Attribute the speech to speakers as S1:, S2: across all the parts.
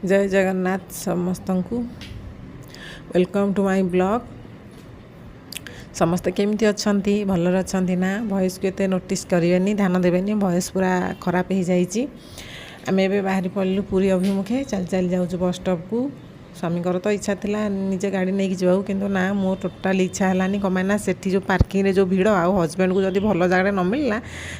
S1: ଜୟ ଜଗନ୍ନାଥ ସମସ୍ତଙ୍କୁ। Welcome to my vlog. ସମସ୍ତେ କେମିତି ଅଛନ୍ତି? ଭଲରେ ଅଛନ୍ତି ନା? ଭଏସ୍କୁ ଏତେ ନୋଟିସ୍ କରିବେନି, ଧ୍ୟାନ ଦେବେନି, ଭଏସ୍ ପୁରା ଖରାପ ହେଇଯାଇଛି। ଆମେ ଏବେ ବାହାରି ପଡ଼ିଲୁ ପୁରୀ ଅଭିମୁଖେ। ଚାଲି ଚାଲି ଯାଉଛୁ ବସ୍ ଷ୍ଟପ୍କୁ। ସ୍ୱାମୀଙ୍କର ତ ଇଚ୍ଛା ଥିଲା ନିଜେ ଗାଡ଼ି ନେଇକି ଯିବାକୁ, କିନ୍ତୁ ନା, ମୋ ଟୋଟାଲି ଇଚ୍ଛା ହେଲାନି। କ'ଣ ପାଇଁ ନା ସେଠି ଯେଉଁ ପାର୍କିଂରେ ଯେଉଁ ଭିଡ଼, ଆଉ ହଜବେଣ୍ଡକୁ ଯଦି ଭଲ ଜାଗାରେ ନ ମିଳିଲା,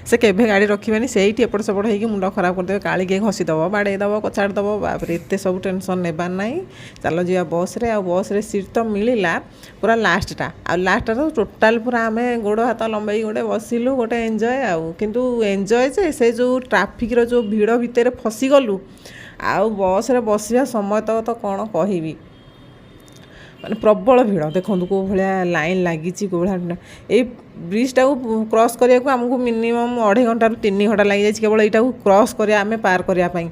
S1: ସେ କେବେ ଗାଡ଼ି ରଖିବେନି। ସେଇଠି ଏପଟ ସେପଟ ହେଇକି ମୁଣ୍ଡ ଖରାପ କରିଦେବେ। କାଳେ କିଏ ଘଷିଦେବ, ବାଡ଼େଇ ଦେବ, କଚାଡ଼ି ଦେବ। ବାପରେ, ଏତେ ସବୁ ଟେନସନ୍ ନେବାର ନାହିଁ। ଚାଲ ଯିବା ବସ୍ରେ। ଆଉ ବସ୍ରେ ସିଟ୍ ତ ମିଳିଲା ପୁରା ଲାଷ୍ଟଟା, ଆଉ ଲାଷ୍ଟଟା ତ ଟୋଟାଲ୍ ପୁରା ଆମେ ଗୋଡ଼ ହାତ ଲମ୍ବେଇ ଗୋଟେ ବସିଲୁ, ଗୋଟେ ଏନ୍ଜୟ। ଆଉ କିନ୍ତୁ ଏନ୍ଜୟ ଯେ ସେ ଯେଉଁ ଟ୍ରାଫିକ୍ର ଯେଉଁ ଭିଡ଼ ଭିତରେ ଫସିଗଲୁ, ଆଉ ବସ୍ରେ ବସିବା ସମୟ ତ କ'ଣ କହିବି, ମାନେ ପ୍ରବଳ ଭିଡ଼। ଦେଖନ୍ତୁ କେଉଁ ଭଳିଆ ଲାଇନ୍ ଲାଗିଛି, କେଉଁ ଭଳିଆ। ଏଇ ବ୍ରିଜଟାକୁ କ୍ରସ୍ କରିବାକୁ ଆମକୁ ମିନିମମ୍ ଅଢ଼େଇ ଘଣ୍ଟାରୁ 3 ଘଣ୍ଟା ଲାଗିଯାଇଛି, କେବଳ ଏଇଟାକୁ କ୍ରସ୍ କରିବା, ଆମେ ପାର କରିବା ପାଇଁ।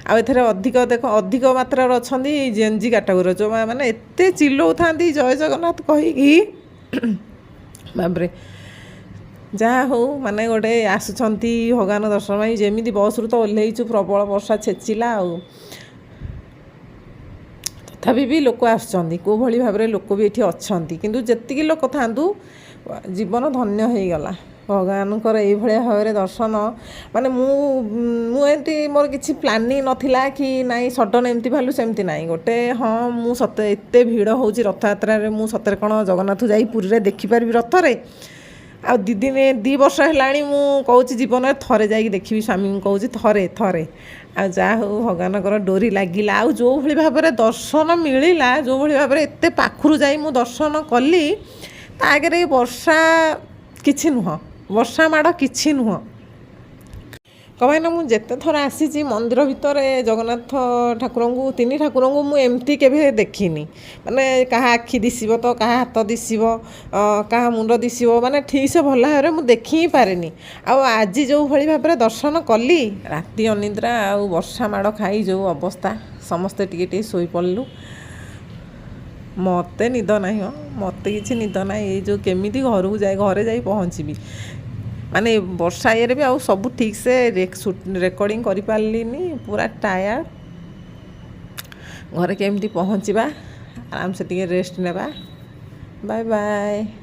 S1: ଆଉ ଏଥିରେ ଅଧିକ ଦେଖ, ଅଧିକ ମାତ୍ରାରେ ଅଛନ୍ତି ଜେନ୍ଜି କାଟାଗୋରୀର, ଯେଉଁମାନେ ମାନେ ଏତେ ଚିଲଉଥାନ୍ତି ଜୟ ଜଗନ୍ନାଥ କହିକି। ବାପରେ, ଯାହା ହଉ, ମାନେ ଗୋଟେ ଆସୁଛନ୍ତି ଭଗବାନ ଦର୍ଶନ ପାଇଁ। ଯେମିତି ବସ୍ରୁ ତ ଓହ୍ଲେଇଛୁ, ପ୍ରବଳ ବର୍ଷା ଛେଚିଲା। ଆଉ ତଥାପି ବି ଲୋକ ଆସୁଛନ୍ତି। କେଉଁ ଭଳି ଭାବରେ ଲୋକ ବି ଏଠି ଅଛନ୍ତି। କିନ୍ତୁ ଯେତିକି ଲୋକ ଥାଆନ୍ତୁ, ଜୀବନ ଧନ୍ୟ ହେଇଗଲା ଭଗବାନଙ୍କର ଏଇଭଳିଆ ଭାବରେ ଦର୍ଶନ। ମାନେ ମୁଁ ଏମିତି ମୋର କିଛି ପ୍ଲାନିଂ ନଥିଲା କି ନାଇଁ, ସଡ଼ନ୍ ଏମିତି ଭାବିଲୁ, ସେମିତି ନାହିଁ ଗୋଟେ। ହଁ, ମୁଁ ସତେ ଏତେ ଭିଡ଼ ହେଉଛି ରଥଯାତ୍ରାରେ, ମୁଁ ସତରେ କ'ଣ ଜଗନ୍ନାଥ ଯାଇ ପୁରୀରେ ଦେଖିପାରିବି ରଥରେ? ଆଉ ଦୁଇ ଦିନ 2 ବର୍ଷ ହେଲାଣି ମୁଁ କହୁଛି, ଜୀବନରେ ଥରେ ଯାଇକି ଦେଖିବି। ସ୍ୱାମୀଙ୍କୁ କହୁଛି ଥରେ ଥରେ। ଆଉ ଯାହା ହଉ, ଭଗବାନଙ୍କର ଡୋରି ଲାଗିଲା। ଆଉ ଯେଉଁଭଳି ଭାବରେ ଦର୍ଶନ ମିଳିଲା, ଯେଉଁଭଳି ଭାବରେ ଏତେ ପାଖରୁ ଯାଇ ମୁଁ ଦର୍ଶନ କଲି, ତା ଆଗରେ ଏଇ ବର୍ଷା କିଛି ନୁହଁ, ବର୍ଷା ମାଡ଼ କିଛି ନୁହଁ। କ'ଣ ପାଇଁ ନା ମୁଁ ଯେତେ ଥର ଆସିଛି ମନ୍ଦିର ଭିତରେ, ଜଗନ୍ନାଥ ଠାକୁରଙ୍କୁ, ତିନି ଠାକୁରଙ୍କୁ ମୁଁ ଏମିତି କେବେ ଦେଖିନି। ମାନେ କାହା ଆଖି ଦିଶିବ ତ କାହା ହାତ ଦିଶିବ, କାହା ମୁଣ୍ଡ ଦିଶିବ, ମାନେ ଠିକ୍ ସେ ଭଲ ଭାବରେ ମୁଁ ଦେଖି ହିଁ ପାରେନି। ଆଉ ଆଜି ଯେଉଁ ଭଳି ଭାବରେ ଦର୍ଶନ କଲି, ରାତି ଅନିଦ୍ରା ଆଉ ବର୍ଷା ମାଡ଼ ଖାଇ ଯେଉଁ ଅବସ୍ଥା, ସମସ୍ତେ ଟିକେ ଟିକେ ଶୋଇପଡ଼ିଲୁ। ମୋତେ ନିଦ ନାହିଁ ହଁ, ମୋତେ କିଛି ନିଦ ନାହିଁ। ଏଇ ଯେଉଁ କେମିତି ଘରକୁ ଯାଇ, ଘରେ ଯାଇ ପହଞ୍ଚିବି, ମାନେ ବର୍ଷା ଇଏରେ ବି ଆଉ ସବୁ ଠିକ୍ସେ ରେକର୍ଡ଼ିଂ କରିପାରିଲିନି। ପୁରା ଟାୟାର୍ଡ଼। ଘରେ କେମିତି ପହଞ୍ଚିବା, ଆରାମସେ ଟିକେ ରେଷ୍ଟ ନେବା। Bye bye.